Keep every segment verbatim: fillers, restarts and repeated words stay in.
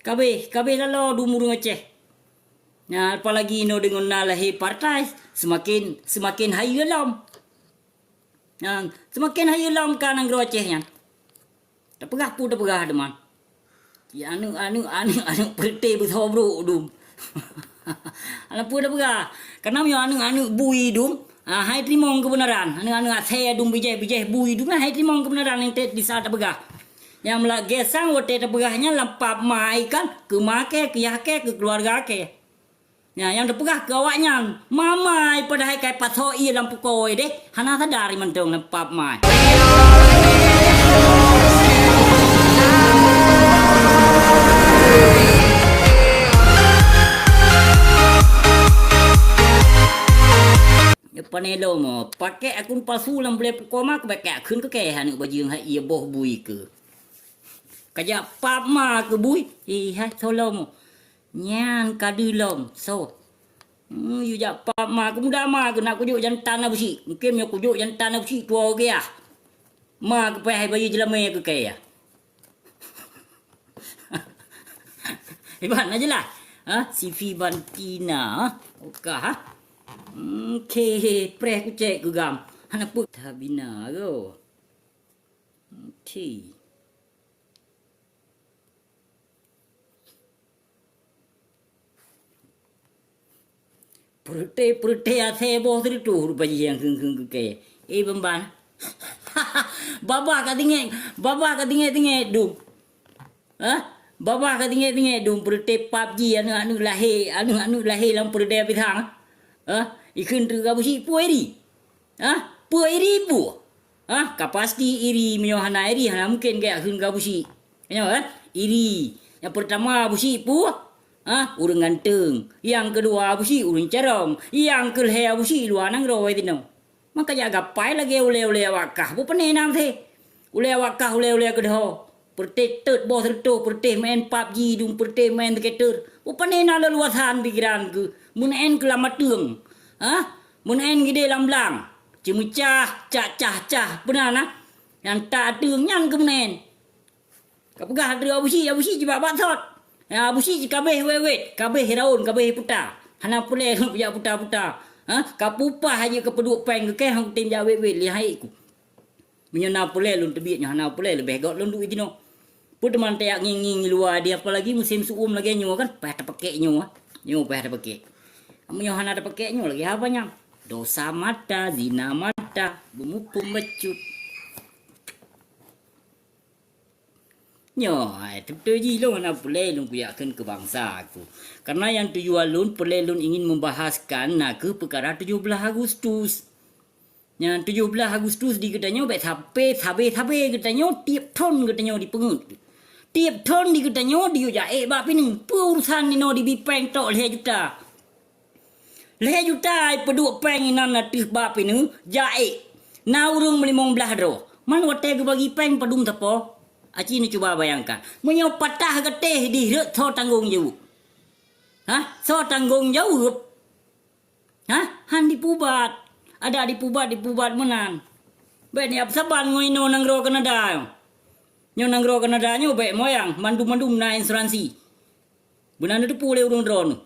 Kabeh, kabeh laloe dum ureuëng Aceh. Nyan, apalagi inoe deungon na lahé partai, seumaken, seumaken hayeue lom. Nyan, seumaken hayeue lom ka nanggroe Aceh nyan. Tapeugah peue tapeugah teuma. Ya, aneuëk, aneuëk, aneuëk, aneuëk peureute beusoe brok dum. Aneuëk peue tapeugah. Kareuna meunyoe aneuëk-aneuëk bui dum, ah, hai teurimong keubeunaran. Aneuëk-aneuëk asèe dum, bijéh-bijéh bui dum, hai teurimong keubeunaran nyang teuet di saat tapeugah. Nyang meulagèe sang watèe tapeugah nyan lam pap ma ikan, keu ma kèe, keu yah kèe, keu keuluwarga kèe. Nyan, nyang teupeugah keu awaknyan, ma-ma ai padahai kai pasoe ié lam pukoe deh, hana sadar mantong lam pap ma ai. Pane lom, pakèk akun palsu lam bulèe pukoe ma, keu pakèk akheun keu kèe aneuëk bajeueng hai ié boh bui keu. Kajak pap ma keu bui, ih hai tolom. Nyan ka deulom, so. Hmm, yue jak pap ma keu muda ma keu nak kujok jantan Abusyik. Mungken meunyoe kujok jantan Abusyik tuwoe geuh. Ma keu payah bayeue jeulamèe keu kèe. Iban na jeulaih. Ha, Sivi Bantina, ha? Okah, ha? Hmm, khe, preh kucek keu gam. Hana peue tabina go. Oke. Peureute-peureute asèe boh sireutôh rupa jih nyang kheun-kheun keu kèe. Eh, ban-ban. Babah ka tinggai, babah ka tinggai-tinggai dum. Hah? Babah ka tinggai-tinggai dum peureute pap jih aneuëk-aneuëk lahé, aneuëk-aneuëk lahé lam peureudèe pisang. Hah? Ikheun treuk Abusyik peue iri? Hah? Peue iri peue? Hah? Ka pasti iri, meunyoe hana iri, hana mungken geujak kheun keu Abusyik. Nyoe, eh? Iri. Nyang peurtama Abusyik peue? Hah? Ureuëng ganteng. Nyang keudua Abusyik ureuëng carông. Nyang keulhèe Abusyik luwa nanggroe tinoe. Maka jak gapai lagèe ulèe-ulèe awak kah. Bukon na meuthé. Ulèe awak kah ulèe-ulèe keudroe. Peureute teut boh sireutôh, peureute main pap jih dum, peureute main skater. Bukon na leuluwasan pikiran keuh. Meunan keuh lam ateueng. Hah? Meunan gidée lam blang. Ceumeucah, cah-cah-cah. Peue nan na? Nyang tak ateueng nyan keuh meunan. Ka peugah treuk Abusyik, Abusyik jibak bak sot. Ya, Abusyik jikabeh wét-wét, kabeh raon, kabeh puta. Hana peureulée lôn jak puta-puta. Ha? Ka peupah aja keu peuduek péng keu kèe, han kutem jak wét-wét lé hai ku. Meunyoe na peureulée lôn teubiet nyoe, hana peureulée leubeh göt lôn duek jinoe. Peue teuma tajak ngieng-ngieng luwa di, apalagi musém su'um lagèe nyoe kan, payah tapakèk nyoe. Nyoe payah tapakèk. Meunyoe hana tapakèk nyoe lagèe haba nyan. Dosa mata, zina mata, beumuphom bacut. Nyoe, hai, teubeutôi jih lôn hana peureulée lôn kujak kheun keu bansa ku. Karena nyang tujuan lôn peureulée lôn ingin membahaskan na kheueh peukara tujoh blaih Agustus. Nyang tujoh blaih Agustus di geutanyoe bèk sabe-sabe geutanyoe tiep thon geutanyoe dipeungeut. Tiep thon di geutanyoe diyue jak ék bak pineung. Peue urusan inoe dibi péng tok lhèe juta. Lhèe juta ai peuduek péng inan ateueh bak pineung, jak ék. Na ureuëng meulimong blaih droe. Man watèe geubagi péng padum sapo? Aci neucuba bayangkan. Meunyoe patah gatéh dih rhot, soe tanggong jaweueb? Hah? Soe tanggong jaweueb? Hah? Han dipubat. Adak dipubat, dipubat meunan. Bèk niap saban ngon inoe nanggroe Kanada nyoe. Nyoe nanggroe Kanada nyoe bèk moyang, mandum-mandum na insuransi. Beuna neuteupeue lé ureuëng droeneuh.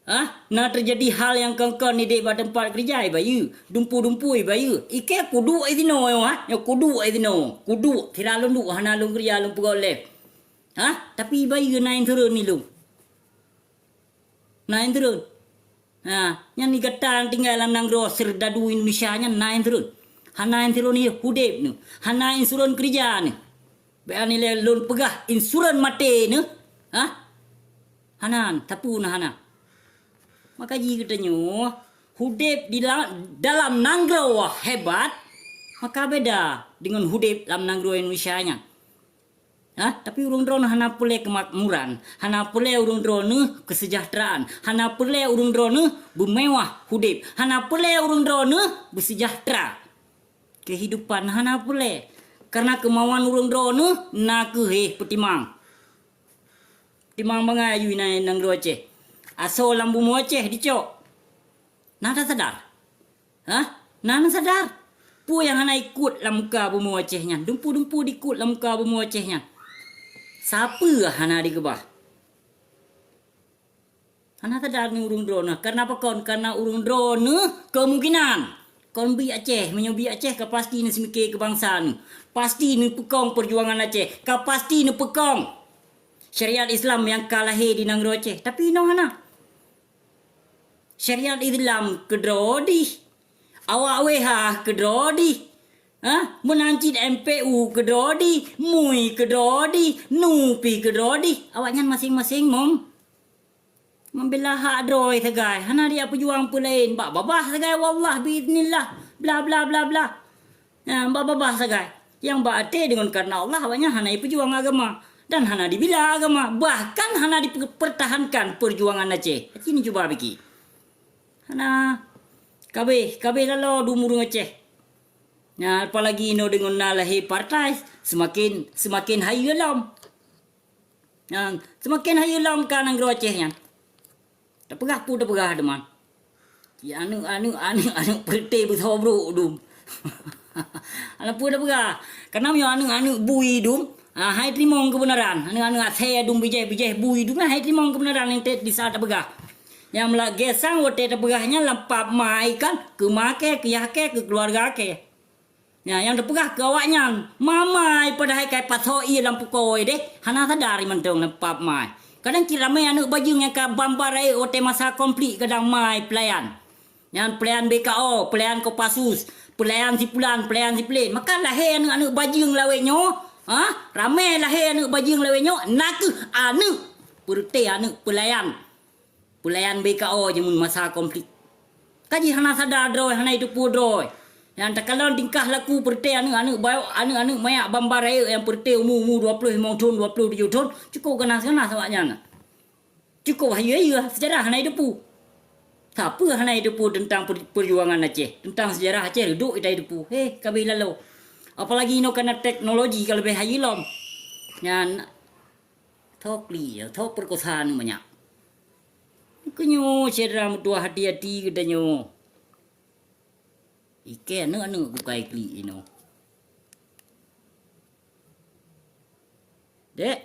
Hah? Na teujadi hal nyang kon-kon idéh bak teumpat keureuja ibayeue, dumpeue-dumpeue ibayeue. Ikèe kuduek isinoe nyoe, ha? Nyoe kuduek isinoe, kuduek sira lôn duek hana lôn keureuja lôn peugöt lé. Hah? Tapi ibayeue na insurance ilôn. Na insurance. Ha, nyan di gata nyang tinggai lam nanggroe seurdadu Indonesia nyan na insurance. Hana insurance nyoe udép nyoe. Hana insurance keureuja nyoe. Bèk anilai lôn peugah insurance maté nyoe. Ha? Hana, tapeue na hana. Maka jih geutanyoe udép di la-, dalam nanggroe hebat, maka beda deungon udép lam nanggroe Indonesia nyan. Ha? Tapi ureuëng droeneuh hana peureulée keumakmuran, hana peureulée ureuëng droeneuh keuseujahteuraan, hana peureulée ureuëng droeneuh beumewah udép, hana peureulée ureuëng droeneuh beuseujahteura. Keuhidupan hana peureulée, kareuna keumawan ureuëng droeneuh na kheueh peutimang. Timang bangai aju inan nanggroe Aceh. Asoe lam bumoe Aceh dicok. Na tasadar? Hah? Na neusadar? Peue nyang hana ikot lam muka bumoe Aceh nyan? Dumpeue-dumpeue dikot lam muka bumoe Aceh nyan. Sapeue hana dikeubah? Hana sadar ni ureuëng droeneuh. Karena apa kon? Karena ureuëng droeneuh kemungkinan kon biek Aceh. Meunyoe biek Aceh ka pasti neuseumiké keu bansa neuh. Pasti neupeukong peujuangan Aceh. Ka pasti neupeukong syariat Islam nyang ka lahé di nanggroe Aceh. Tapi inoe hana. Syariat Islam keudroe dih. Awak W H keudroe dih. Ha? Meunan cit M P U keudroe dih. MUI keudroe dih. NU pih keudroe dih. Awaknyan maséng-maséng mong. Membela hak droe sagai. Hana dia peujuang peulaén. Bak babah sagai, wallah, biiznillah. Bla, bla, bla, bla. Nah, bak babah sagai. Nyang bak até deungon karena Allah, awaknyan hana jipeujuang agama dan hana dibila agama, bahkan hana dipertahankan perjuangan Aceh. Cit cuba pike. Hana, kabeh, kabeh laloe dum ureuëng Aceh. Nah, apalagi inoe deungon na lahé partai, seumaken, seumaken hayeue lom. Nyan, seumaken hayeue lom ka nanggroe Aceh nyan. Tapeugah peue tapeugah teuma. Ya, aneuëk, aneuëk, aneuëk, aneuëk peureute beusoe brok dum. Hana peue tapeugah. Karena meunyoe aneuëk, aneuëk bui dum, ah, hai teurimong keubeunaran. Aneuëk, aneuëk asée dum bijéh, bijéh bui dum, hai teurimong keubeunaran nyang tét di saat tapeugah. Nyang meulagée sang watée tapeugah nyan lam pap mai kan, keu ma kée, keu yah kée, keu keuluwarga kée. Nyan, nyang teupeugah keu awaknyan, mamai padahai kai pasoe ié lam pukoe deh, hana sadar mantong lam pap mai. Kadang cit ramé aneuëk bajeueng nyang ka bamba rayeuk watée masa konflik kadang mai peulayan. Nyan peulayan B K O, peulayan Kopassus, peulayan sipulan, peulayan sipulen. Maka lahé aneuëk-aneuëk bajeueng lawét nyoe, ha? Ramé lahé aneuëk bajeueng lawét nyoe, nakeuh aneuëk peureute aneuëk peulayan. Peulayan B K O jameun masa konflik. Ka jih hana sadar droe, hana jiteupeue droe. Nyang takalon tingkah laku peureute aneuëk-aneuëk bayo, aneuëk-aneuëk manyak bamba rayeuk nyang peureute umu-umu dua ploh limong thon, dua ploh tujoh thon, cukôp ganas-ganas awaknyan. Cukôp hayeue-hayeue, seujarah hana jiteupeue. Sapeue hana jiteupeue teuntang per-, peujuangan Aceh, teuntang seujarah Aceh reudok ita jiteupeue. Heh, kabeh laloe. Apalagi inoe kana teknologi ka leubeh hayeue lom. Nyan, tho kli, tho peurekosa aneuëk manyak. Keu nyoe syedara meutuah, hati-hati geutanyoe. Ikée aneuëk-aneuëk kukai klik inoe. Dek.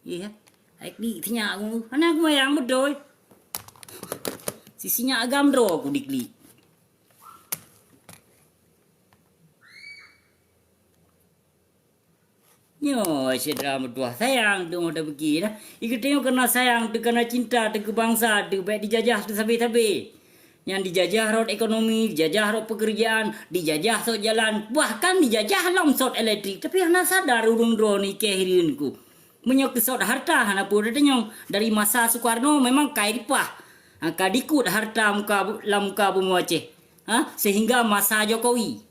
Iya. Hai klik sinyak aku. Hana aku mayang beutôi. Si sinyak agam droe aku diklik. Nyoe syedara meutuah sayang teungoh tapike dah. Ikeuteungoh keuna sayang, teukeuna cinta, teukeubangsa, teubek dijajah teusabe-sabe. Nyan dijajah rot ekonomi, dijajah rot peukeurjaan, dijajah sot jalan, bahkan dijajah lom sot elektrik. Tapi hana sadar ureuëng droeneuh ikée hireuen ku. Meunyoe keu sot harta hana peue teunyong, dari masa Sukarno memang kai ripah. Ha, ka dikut harta muka bu-, lam muka bumoe Aceh. Ha, sehingga masa Jokowi.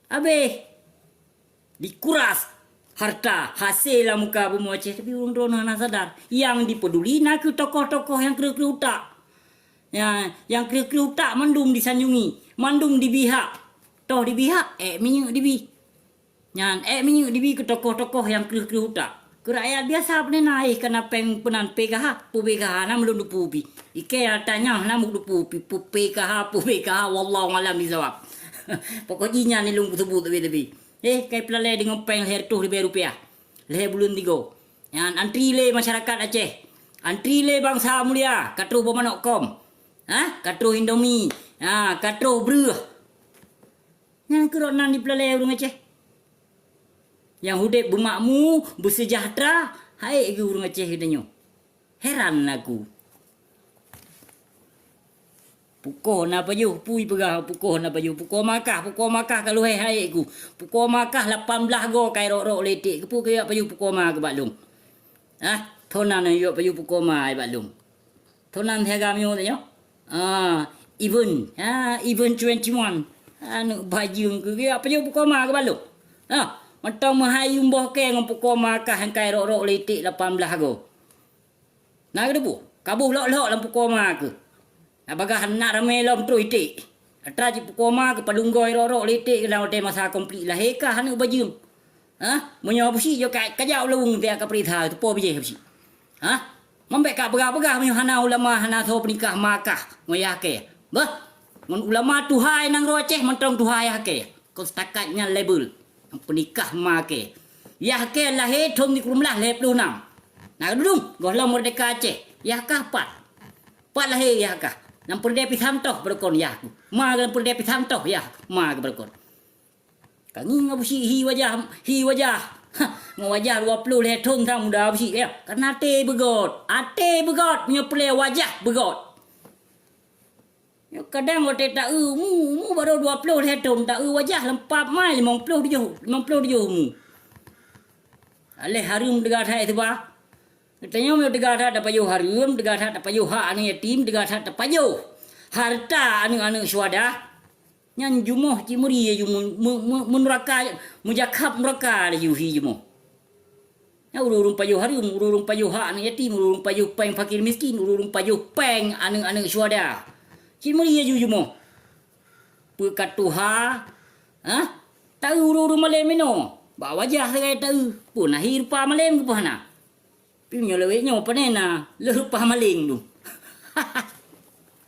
Habéh. Dikuras harta hasé lam muka bumoe Aceh, tapi ureuëng droeneuh hana sadar. Nyang dipeduli na kheueh tokoh-tokoh nyang kreueh-kreueh utak. Nya, nyang kreueh-kreueh utak mandum disanjungi, mandum dibi hak. Toh dibi hak, ék minyeuk dibi. Nyan, ék minyeuk dibi keu tokoh-tokoh nyang kreueh-kreueh utak. Keu rakyat biasa peunan na, eh, kana péng peunan P K H, peue P K H, na meulôn teupeue pi. Ikée ata nyoe na meulôn teupeue pi, peue P K H, peue P K H, wallahu a'lam bishawab. Pokok jih nyan ni lôn peuseubut leubeh-leubeh. Eh, kai peulalée deungon péng lhée reutôh ribée rupiah. Lhée buleuen tigo. Nyan antri lé masyarakat Aceh. Antri lé bansa mulia, ka troh boh manok kom. Ha? Ka troh Indomie. Ha, ka troh breueh. Nyan keuh rot nan dipeulalée ureuëng Aceh. Nyang udeb beumakmu, beuseujahteura, hai geu ureuëng Aceh geutanyoe. Heran aku. Pukoe na pajoh, pui peugah pukoe na pajoh, pukoe Makkah, pukoe Makkah ka lheueh hai ku. Pukoe Makkah lapan blaih go kai rok-rok letek, keupeue keu jak pajoh pukoe ma keu bak lôn. Hah? Thon nan jak pajoh pukoe ma hai bak lôn. Thon nan siaga meunyoe tanyoe. Ah, even, ha, even twenty one. Aneuëk bajeueng keu jak pajoh pukoe ma keu bak lôn. Ha, mantong meuhai yumboh kée ngon pukoe Makkah nyang kai rok-rok letek lapan blaih go. Na geuteupeue, ka boh lhok-lhok lam pukoe ma keuh. Na bagaih na ramé lom troh iték. Atra cit pukoe ma keuh padum goe rok-rok letek lam watée masa konflik lahé kah aneuëk bajeueng. Hah? Meunyoe Abusyik jok ka, ka jak u laweueng tiak ka peuriksa teupo bijéh Abusyik. Hah? Mambek ka peugah-peugah meunyoe hana ulama hana soe peunikah ma kah ngon yah kée. Beuh, ngon ulama tuha nyang roh Aceh mantong tuha yah kée. Kon setakat nyan label. Nyang peunikah ma kée. Yah kèe lahé thôn sikureueng blah lhèe plôh nam. Na dudung, gohlom meurdéhka Aceh. Yah kah pat. Pat lahé yah kah. Lam peureudèe pisang toh beurukon yah. Ma lam peureudèe pisang toh yah. Ma beurukon. Ka ngieng Abusyik hi wajah, hi wajah. Ha, ngon wajah dua plôh lhèe thôn sang muda Abusyik, ya. Karena até beugöt. Até beugöt, meunyoe peureulèe wajah beugöt. Nyoe kadang watèe taeu umu, umu barô dua plôh lhèe thôn, taeu wajah lam pat mai limong plôh tujoh, limong plôh tujoh umu. Aléh hareuem teuga that siba. Geutanyoe meunyoe teuga that tapajoh hareuem, teuga that tapajoh hak aneuk yatim, teuga that tapajoh hareuta aneuk-aneuk syuhada. Nyan jumoh cit meuri laju mu-, mu-, mu-, meunuraka, meujakab nuraka laju hi jumoh. Nyan ureueng-ureueng pajoh hareuem, ureueng-ureueng pajoh hak aneuk yatim, ureueng-ureueng pajoh pèng fakir miskin, ureueng-ureueng pajoh pèng aneuk-aneuk syuhada. Cit meuri laju jumoh. Peue ka tuha, ha? Taeu ureueng-ureueng malém inoe. Bak wajah sagai taeu. Peue na hi rupa malém keupeue hana? Pi meunyoe lawét nyoe pane na, lheueh rupa malém tu.